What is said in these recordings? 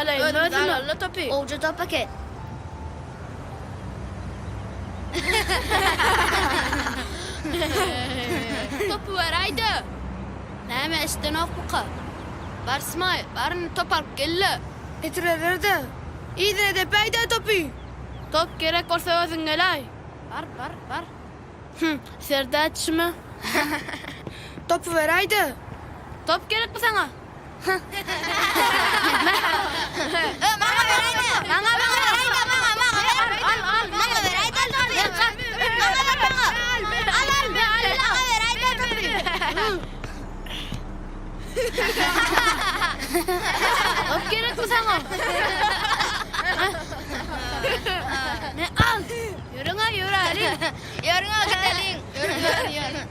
Alaýyn Özümiz özüme. alaly topy. Gowja top eken. Topy beräý-de. Näme eşidenokmyka? Bar Smile, bar indi top alyp gel-le. Getirerler-de. Yzyna depäý-dä topy. Top gerek bolsa özüň geläý. Bar, bar, bar. Hüm, serdä çişime. Topy beräý-de. Top gerekmi saňa? Maňa beräý-de. Maňa, maňa. Beräý-de, maňa, maňa ber. Al, al. Maňa beräý-de topy. Maňa ber, maňa. Al, al. Maňa beräý-de topy. Top gerekmi saňa? Me, al. Ýörüň-ä, ýöräliň. Ýörüň-ä, gideliň. Ýörüň, ýörüň, ýörüň.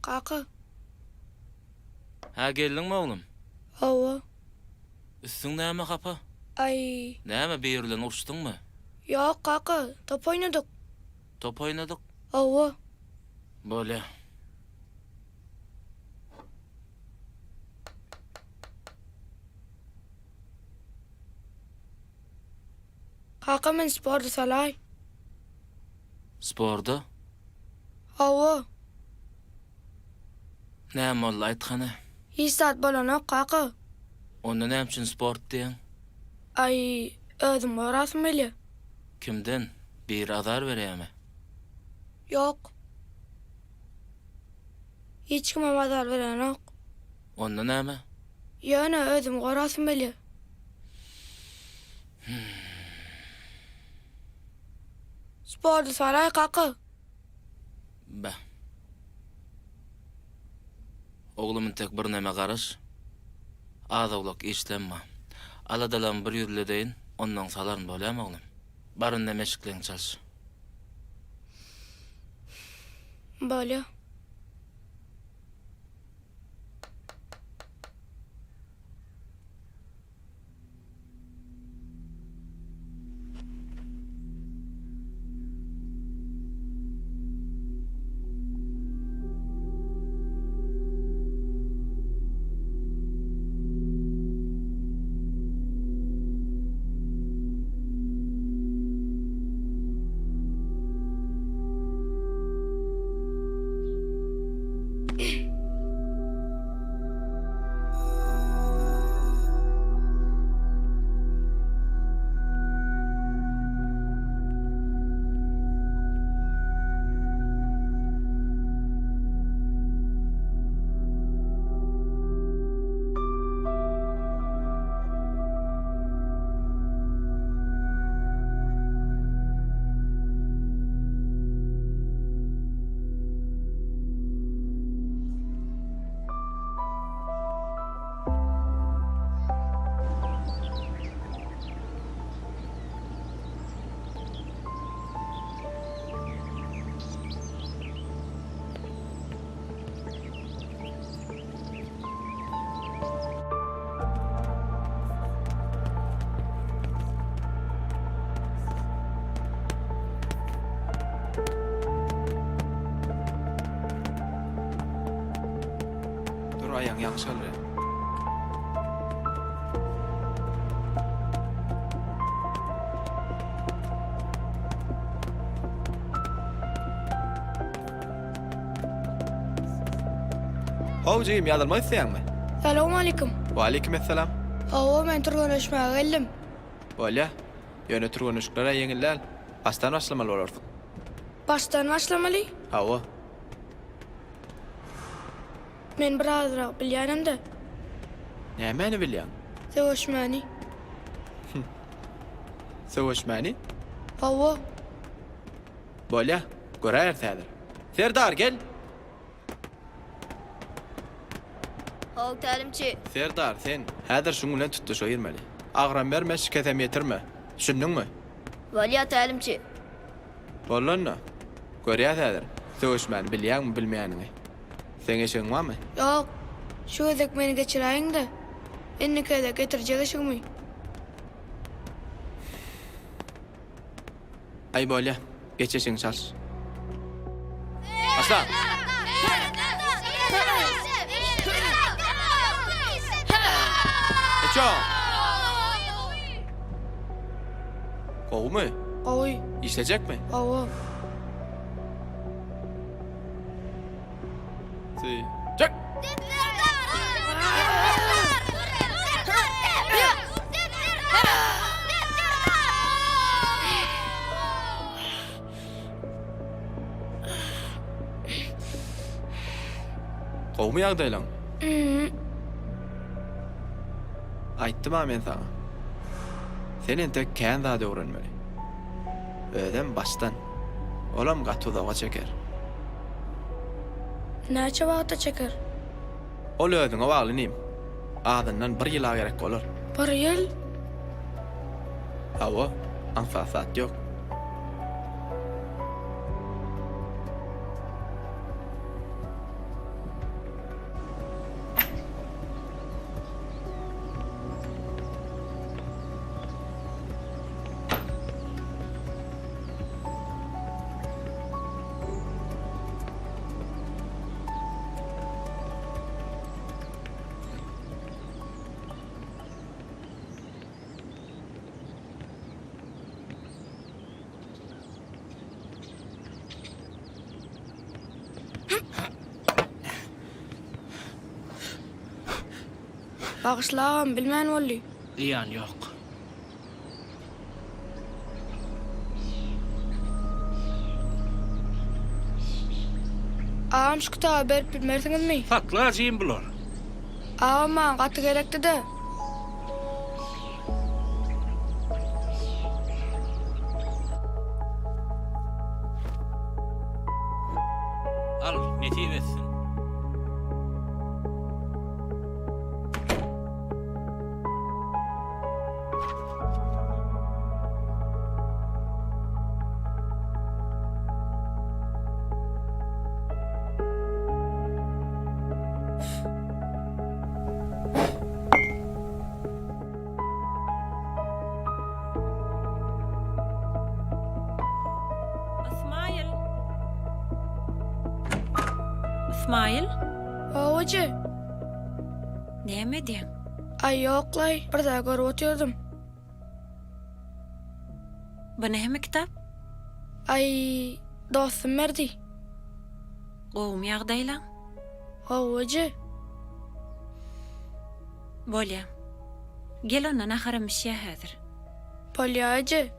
Kaka. Hä geldiňmi oglum? Hawa. Üstüň näme hapa? Aý. Näme biri bilen uruşdyňmy? Ýok kaka, top oýnadyk. Top oýnadyk? Hawa. Bolýa. Kaka men sporda salaý. Sporda? Hawa. Näme boldy aýt hany? Hiç zat bolanok kaka. Onda näme üçin sport diýýäň? Aý, özüm gorasym gelýä. Kimden? Biri azar berýämi? Ýok. Hiç kimem azar berenok. Onda näme? Ýöne özümi gorasym gelýä. Sporty saraý kaka. Beh. Oglum intek birneme garaş. Az-owlak işlem bar. Aladalarmy bir ýüzledeýin, onnoň salaryn bolýamy oglum? Bar indi meşikleňi çalş. Bolýa. Dur aýagyň ýagşy alýar. How jigim ýazylmak isleýäňmi? Salowmalikim. Waleýkimessalam. Hawa men türgenleşmäge geldim. Bolýa. Ýöne türgenleşikler-ä ýeňil däl. Başdan başlamaly bolarsyň. Başdan başlamaly? Hawa. Men birazrak bilýänem-de. Nämäni bilýäň? Söweşmäni. Söweşmäni? Hawa. Bolýa, göräýeris häzir. Serdar, gel! How, tälimçi. Serdar, sen häzir şuň bilen tutluşyga girmeli. Agram berme, şikesem ýetirme. Düşündiňmi? Bolýa, tälimçi. Boldy onda. Görýäs häzir. Söweşmäni bilýäňmi, bilmeýäniňi. Seň eşegiň barmy? Ýok. Şu gezek meni geçiräýiň-de, indiki gezek getirjek eşegimi. Aý bolýa, geç eşegiňi çalyş. Başla! Eço! Gowumy? Gowy. Işlejekmi? Hawa. Çek! Gowumy ýagdaýlaň? Aýtdym-a men saňa. Sen entek kän zat öwrenmeli. Özem başdan. Olam gaty uzaga çeker. Näçe wagta çeker? Ol özüňe bagly inim. Azyndan bir ýyl-a gerek bolar. Bir ýyl? Hawa, aňsat zat ýok. Bagyşla agam, bilmän boldy. Zyýany ýok. Agam şu kitaby berip bilmersiňizmi? Sakla jim bular. Agam maňa gaty gerekdi-de. Al, nesip etsin. Ysmaýyl! Ysmaýyl? Hawa eje. Näme edýäň? Aý ýoklaý, bir zat görüp otyrdym. Bu näme kitap? Aý, dostum berdi. Gowumy ýagdaýlaň? Gowy eje. Bolýa. Gel onda naharam bişýä häzir. Bolýa eje.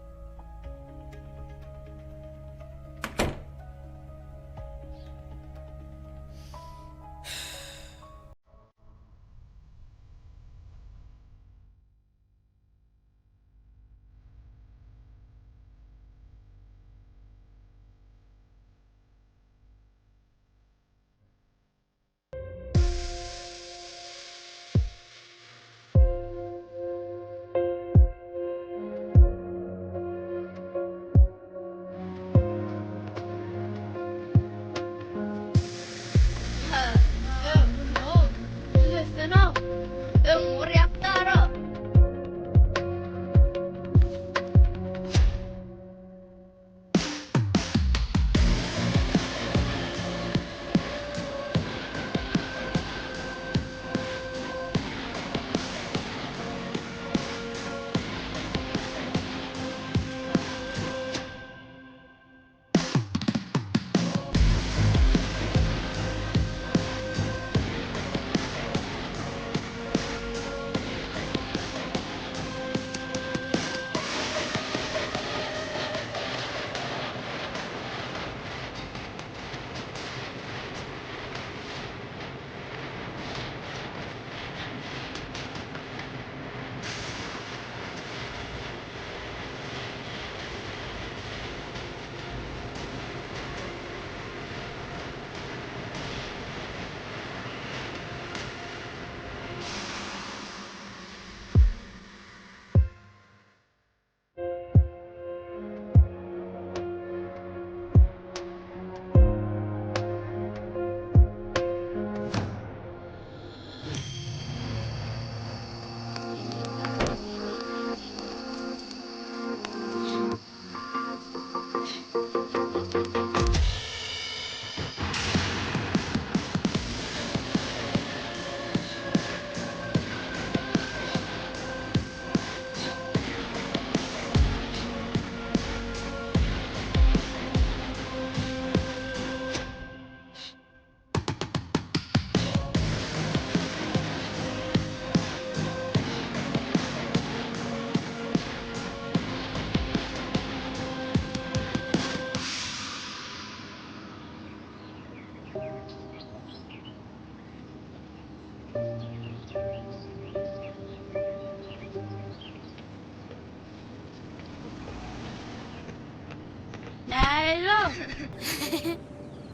Nähili?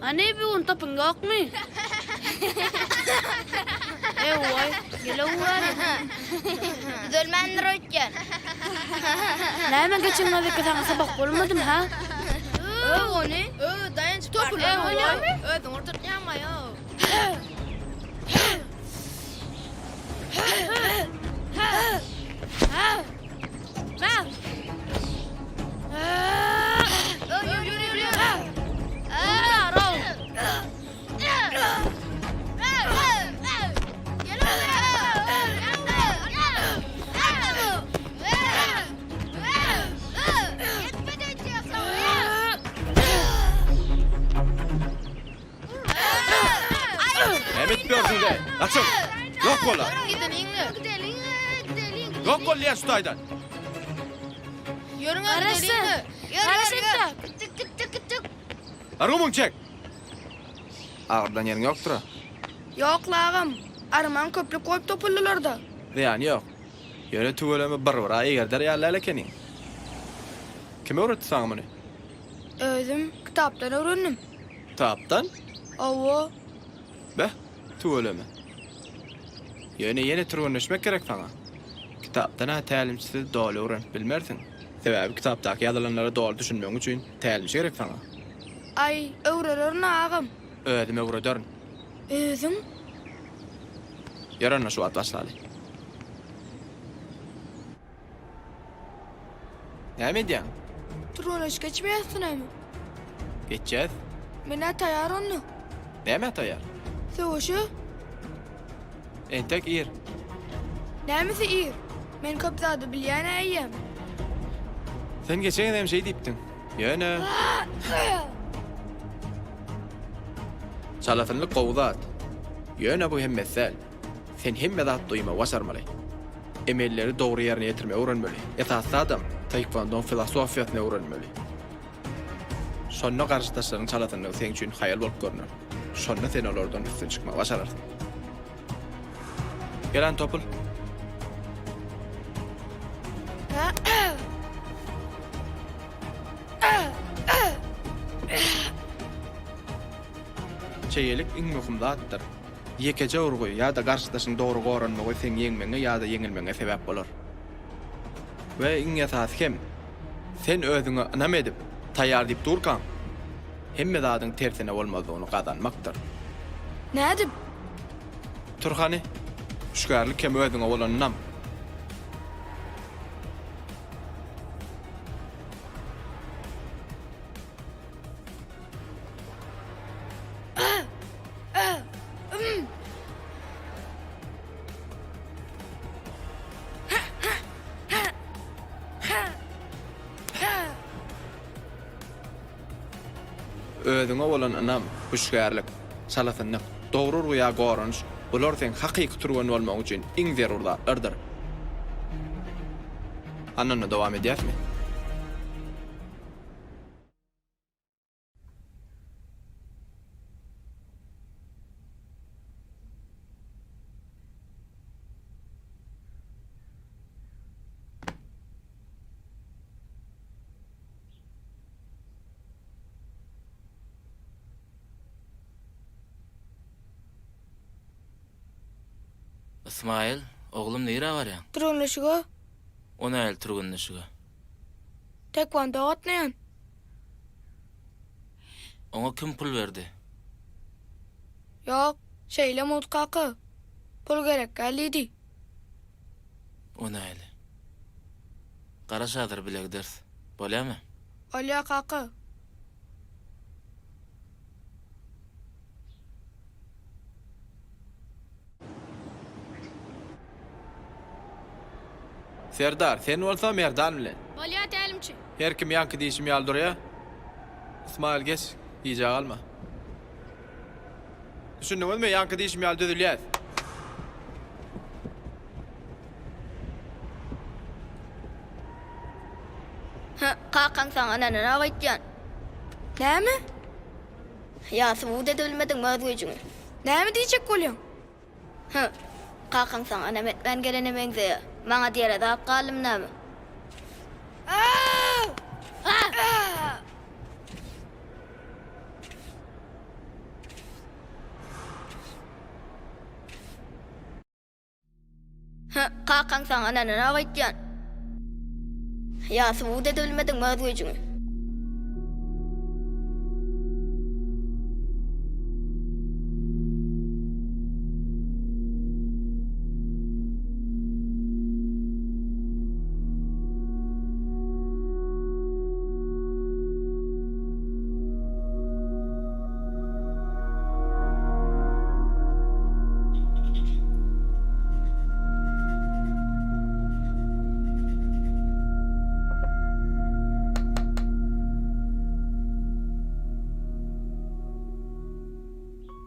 Hany bu gün topuň ýokmy? Ew-waý, geleweri. Düzelmändir öýtýän. Näme geçen gezekki saňa sapak bolmadymy, hä? Öw ony. Öw, daýanç topul. Özüň urdurtýaňmaý-ow. Näme edip ýörsüňiz-eý? Gaçyň! Ýok bol-a! Ýok bol diýýän şu taýdan! Gargumyň çek! Agyrdan ýeriň ýokdur-a? Ýok-la agam, arman köplük bolup topuldylar-da. Zyýany ýok. Ýöne tüweleme bir-bir-a egerder ýaly däl ekeniň. Kim öwretdi saňa muny? Özüm kitapdan öwrendim. Kitapdan? Hawa. Beh, tüweleme. Ýöne ýene türgenleşmek gerek saňa. Kitapdan-a tälimçisiz doly öwrenip bilmersiň. Sebäbi kitapdaky ýazylanlara doly düşünmegiň üçin tälimçi gerek saňa. Aý, öwrererin agam. Özüm öwrederin. Özüň? Ýör onda şu wagt başlaly. Näme edýäň? Türgenleşik geçmeýäs näme? Geçýäs. Men-ä taýýar onda. Nämä taýýar? Söweşe. Entek ir. Nämesi ir? Men köp zady bilýän-ä eýýäm. Sen geçen gezegem şeý diýipdiň. Ýöne. Çalasynlyk gowy zat. Ýöne bu hemmesi däl. Sen hemme zat duýmagy başarmaly. Emelleri dogry ýerine ýetirmegi öwrenmeli. Esasy zadam, taekwondoň filosofiýasyny öwrenmeli. Şonda garşydaşlaryň çalasynlygy seň üçin haýal bolup görner. Şonda sen olardan üstün çykmagy başararsyň. Gel hany topul. Çeýelik iň möhüm zatdyr. Ýekeje urgy ýa-da garşydaşyň dogry goranmagy seň ýeňmegiňe ýa-da ýeňilmegiňe sebäp bolar. We iň esasy hem, sen özüňe ynam edip, taýýar diýip durkaň, hemme zadyň tersine bolmazlygyny gazanmakdyr. Nädip? Tur hany, hüşgärlik hem özüňe bolan ynam. Özüňe bolan ynam, hüşgärlik, çalasynlyk, dogry urgy ýa goranyş, bular seň hakyky türgen bolmagyň üçin iň zerur zatlardyr. Hany onda dowam edýäsmi? Ysmaýyl, oglum nirä barýaň? Türgenleşige. O nähili türgenleşige? Taekwondo gatnaýan. Oňa kim pul berdi? Ýok, şeýle mugt kaka. Pul gerek däl diýdi. O nähili? Garaş häzir bile gideris. Bolýamy? Bolýa kaka. Serdar, sen bolsa Merdan bilen. Bolýa tälimçi. Her kim ýaňky diýşim ýaly durýa. Ysmaýyl geç, gijä galma. Düşündiňizmi, ýaňky diýşim ýaly düzülýäs. Hä, kakaň saňa ynananok öýtýän. Näme? Ýa subut edebilmediňmi öz güýjüňi? Näme diýjek bolýaň? Hä, kakaň saňa ynam etmän gelene meňzeýä. Maňa diýere zat galdymy näme? Hä, kakaň saňa ynananok öýtýän. Ýa subut edebilmediňmi öz güýjüňi?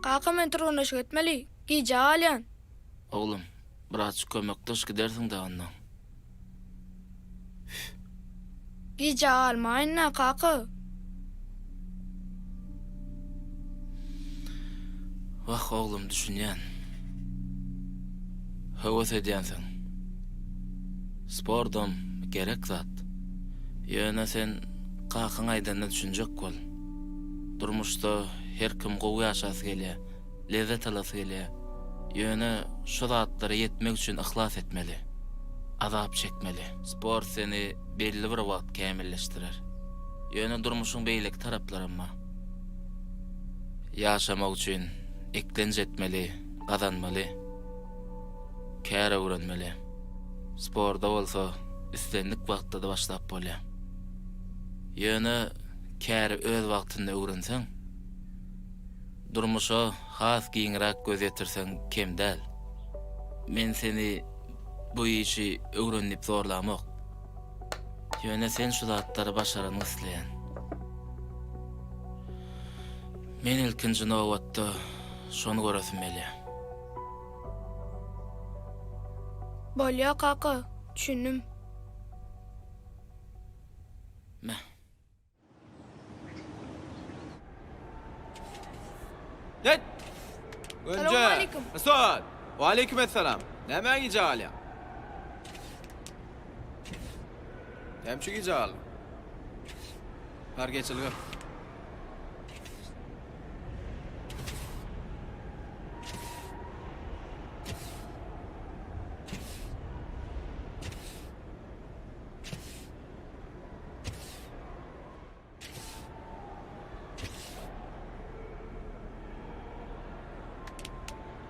Kaka men türgenleşik etmeli, gijä galýan. Oglum, birazjyk kömekleş gidersiň-dä onnoň. Gijä galmaýyn-da, kaka. Wah, oglum, düşünýän. Höwes edýänsiň. Sportam gerek zat. Ýöne sen kakaň aýdanyna düşünjek bol. Durmuşda her kim gowy ýaşasy gelýär. Lezzet alasy gelýär. Ýöne şo zatlara ýetmek üçin yhlas etmeli. Azap çekmeli. Sport seni belli bir wagt kämilleşdirer. Ýöne durmuşyň beýleki taraplaram bar. Ýaşamak üçin eklenç etmeli, gazanmaly. Kär öwrenmeli. Sporda bolsa islendik wagtda-da başlap bolýar. Ýöne käri öz wagtynda öwrenseň, Durmuşa has giňräk göz ýetirseň kem däl. Men seni bu işi öwren diýip zorlamok. Ýöne sen şu zatlary başaranyňy isleýän. Men ilkinji nobatda şony göresim gelýär. Bolýa kaka, düşündim. Me. Net! Önce. Salowmaleýkim. Esat. Waleýkim esselam. Nämä gijä galýaň? Näme üçin gijä galdyň? Bar geç ylgar.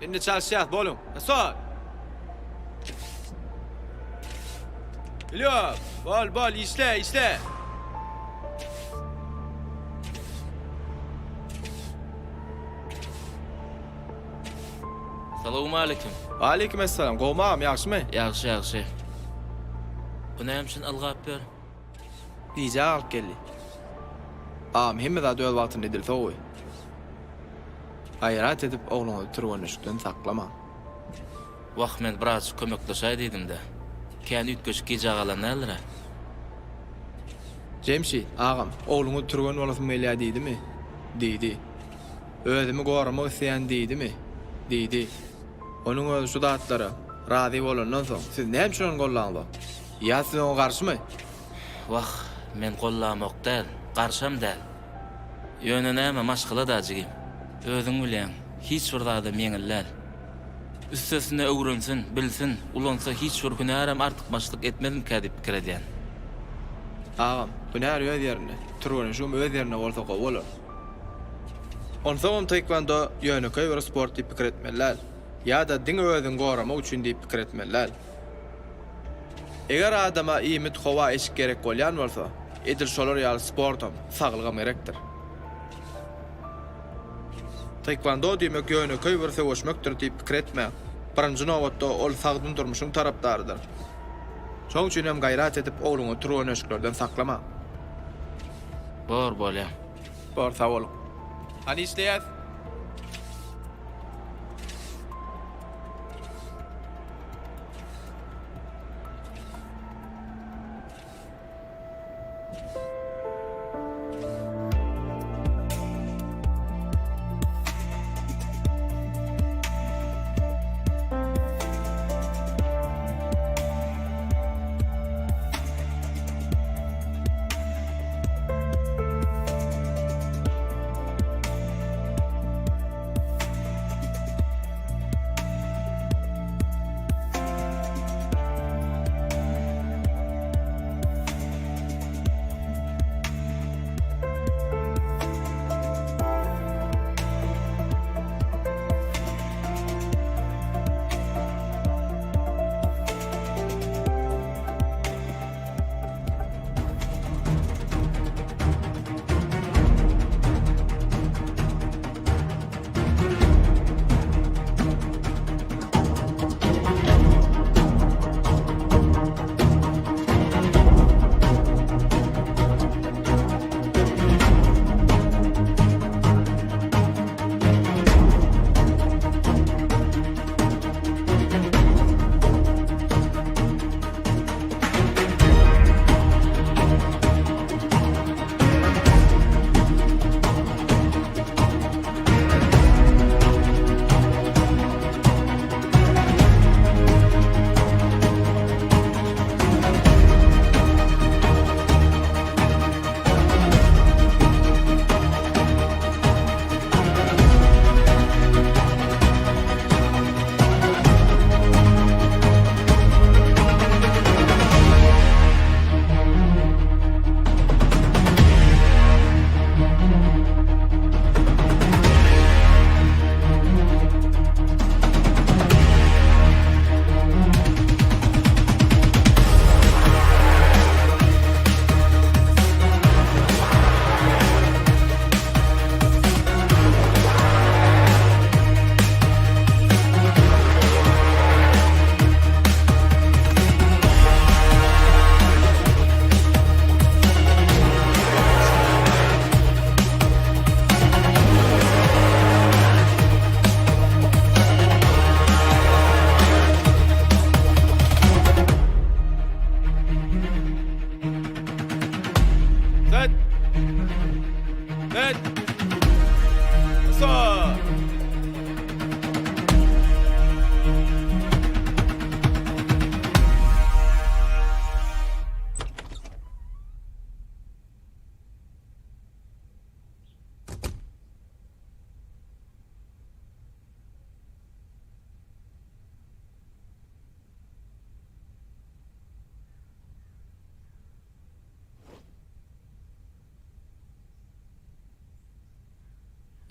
Indi çalyşýas, boluň. Esat! Ilýo, bol, bol, işle, işle. Salowmaleýkim. Waleýkim essalam. Gowmy agam, ýagşymy? Ýagşy, ýagşy. Bu näme üçin ylgap ýör? Gijä galyp geldi. Agam, hemme zat öz wagtynda edilse gowy. Gaýrat edip ogluňyzy türgenleşikden saklamaň. Wah, men birazjyk kömekleşäý diýdim-de. Kän üýtgeşik gijä galan däldir-ä. Jemşit, agam, ogluňyz türgen bolasym gelýär diýdimi? Diýdi. Özümi goramak isleýän diýdimi? Diýdi. Onuň özi şu zatlara razy bolandan soň, siz näme üçin ony gollaňzok? Ýa siz oňa garşymy? Wah, men gollamok däl, garşam däl. Ýöne näme, maşgala-da jigim. Özüň bilýäň, hiç bir zadam ýeňil däl. Üstesine öwrensin, bilsin, ulansa hiç bir hünärem artykmaçlyk etmezmikä diýip pikir edýän. Agam, hünär öz ýerinde, türgenleşigem öz ýerinde bolsa gowy bolar. Onsoňam taekwondo ýönekeý bir sport diýip pikir etmeli däl. Ýa-da diňe özüňi goramak üçin diýip pikir etmeli däl. Eger adama iýmit, howa, eşik gerek bolýan bolsa, edil şolar ýaly sportam, saglygam gerekdir. Taekwondo diýmek ýönekeý bir söweşmekdir diýip pikir etmäň. Birinji nobatda ol sagdyn durmuşyň tarapdarydyr. Şoň üçin hem gaýrat edip ogluňyzy türgenleşiklerden saklamaň. Bor bolýa. Bor sag boluň. Hany işleýäs.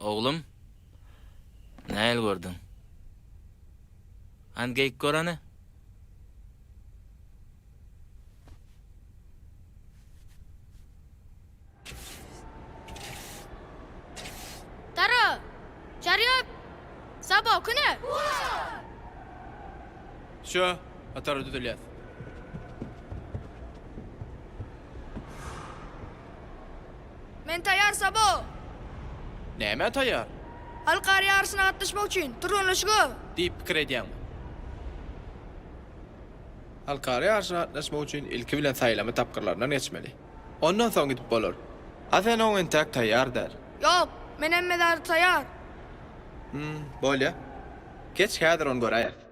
Oglum, nähili gördüň? Hany geýip gör hany. Tara! Çarýap! Sabo, küne! Şo, hatara düzülýäs. Men taýýar, Sabo! Nämä taýýar? Halkara ýaryşyna gatnaşmak üçin türgenleşige! Diýip pikir edýäňmi? Halkara ýaryşyna gatnaşmak üçin ilki bilen saýlama tapgyrlaryndan geçmeli. Ondan soň gidip bolar. A sen oňa entäk taýýar däl. Ýok, men hemme zada taýýar. Hum, bolýa. Geç häzir ony göräýeris.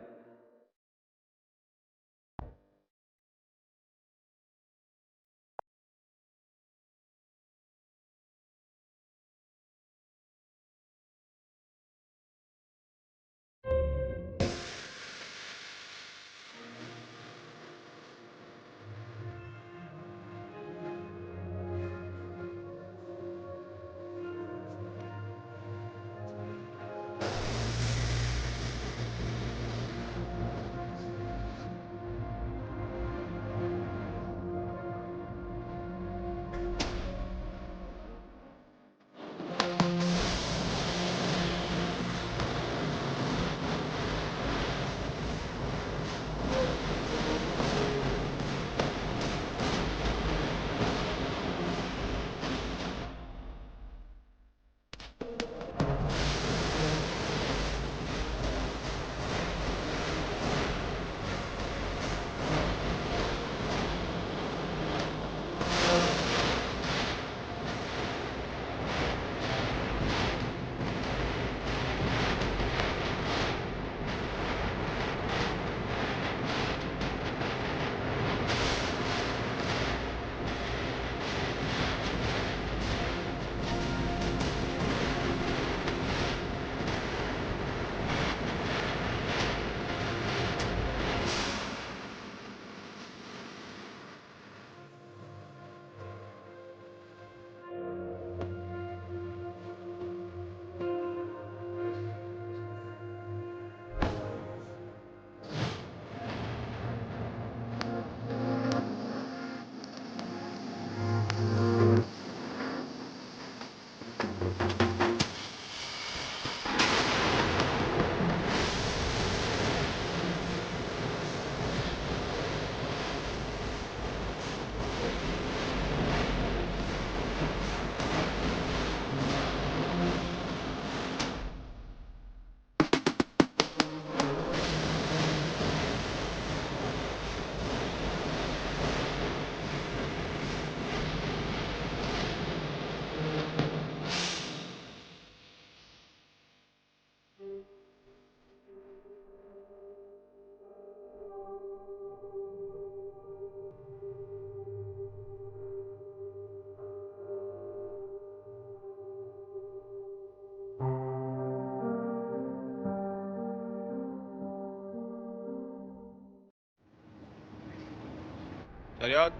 Taýýar.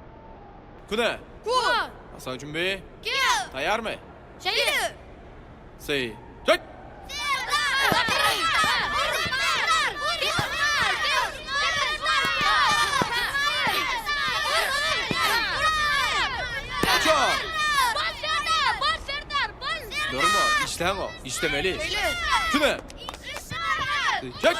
Küne. Ku. Hasan Jümbi. Gel. Taýýarmy? Şeýle. Sy. Çek. Durma, işleňo, işlemeli. Küne. Çek.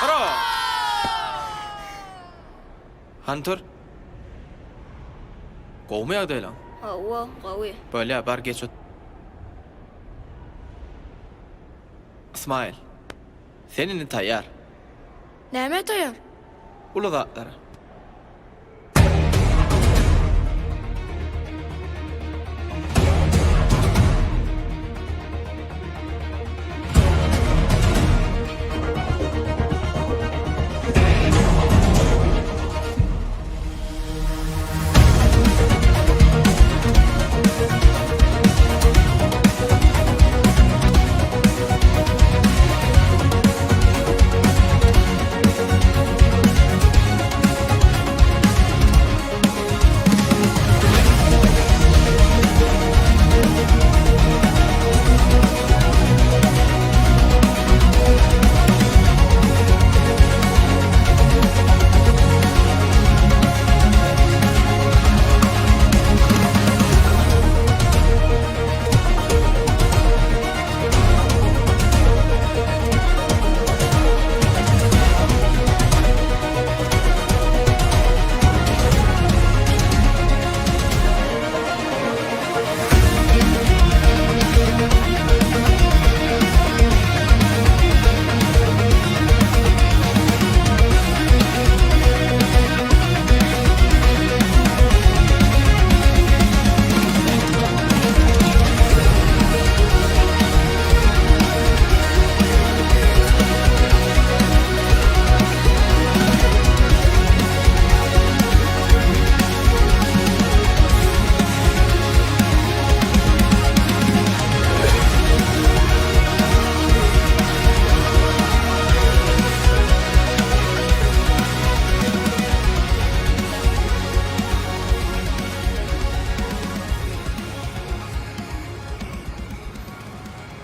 Ara. Hany tur. Gowumy ýagdaýlaň? Hawa, gowy. Bolýa, bar geç ot. Ysmaýyl, sen indi taýýar. Nämä taýýar? Uly zatlara.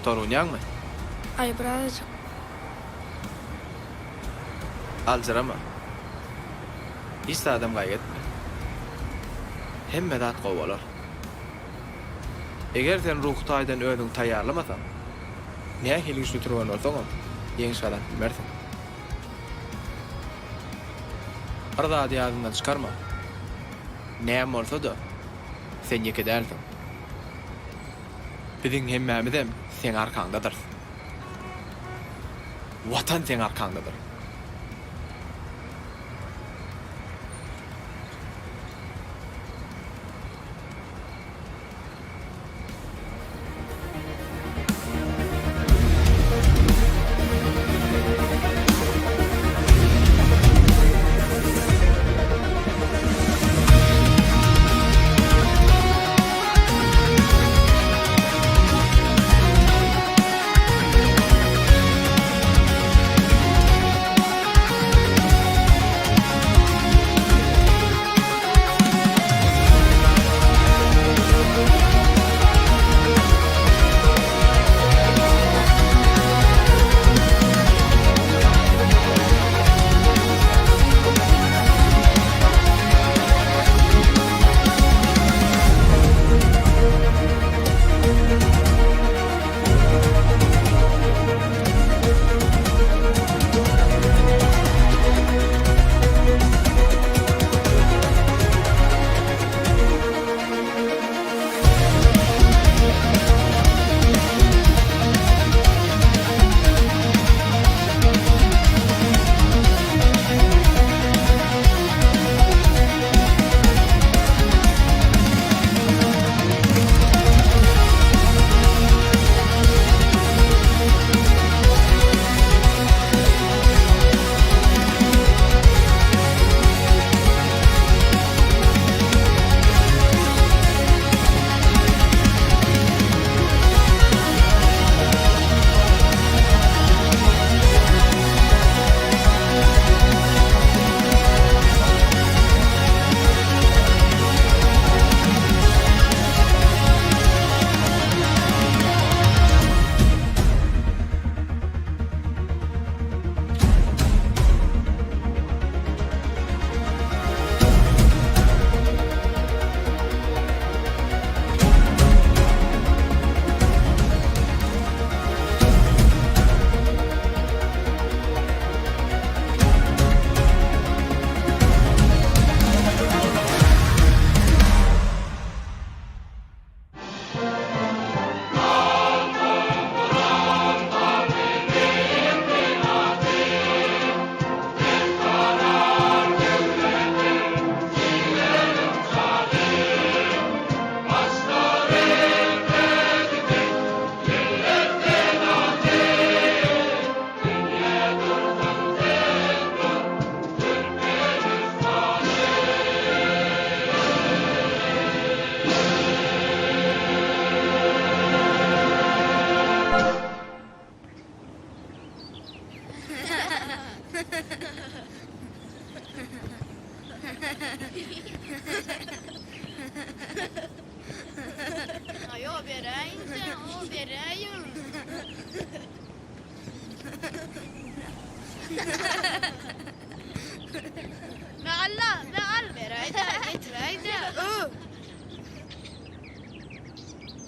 Tolgunýaňmy? Aý, birazajyk. Aljyrama. Hiç zadam gaýgy etme. Hemme zat gowy bolar. Eger sen ruhy taýdan özüňi taýýarlamasaň, nähili güýçli türgen bolsaňam, ýeňiş gazanyp bilmersiň. Bir zady ýadyňdan çykarma, näme bolsa-da, sen ýeke dälsiň. Biziň hemmämizem seň arkaňdadyrys. Watan seň arkaňdadyr.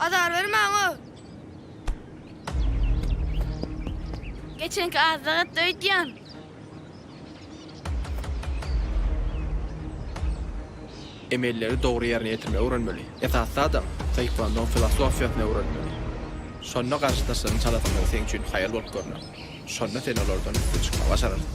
Azar bermäň o. Geçenki azlyk etdi öýdýän. Emelleri dogry ýerine ýetirmegi öwrenmeli. Esasy-da, taekwondoň filosofiýasyny öwrenmeli. Şonda garşydaşlaryň çalasynlygy seň üçin haýal bolup görner. Şonda sen olardan üstün çykmagy başararsyň.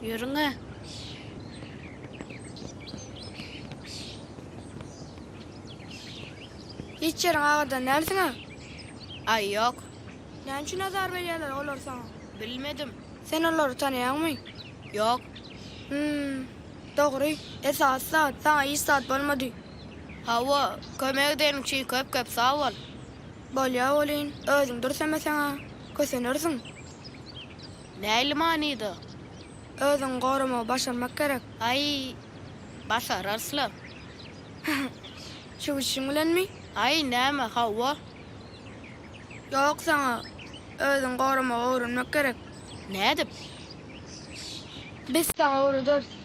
Ýörüň-ä. Hiç ýeriň agyrdan dälsiň-ä? Aý, ýok. Näme üçin azar berýärler olar saňa? Bilmedim. Sen olary tanaýaňmy? Ýok. Hum, dogry. Esasy zat, saňa hiç zat bolmady. Hawa, kömek edeniň üçin köp-köp sag bol. Bolýa welin, özüň dürsemeseň-ä, kösenersiň. Nähili manyda? Özüňi goramagy başarmak gerek. Aý, başararys-la. Şu gidişiň bilenmi? Aý, näme, hawa. Ýok saňa, özüňi goramagy öwrenmek gerek. Nädip? Biz saňa öwrederis.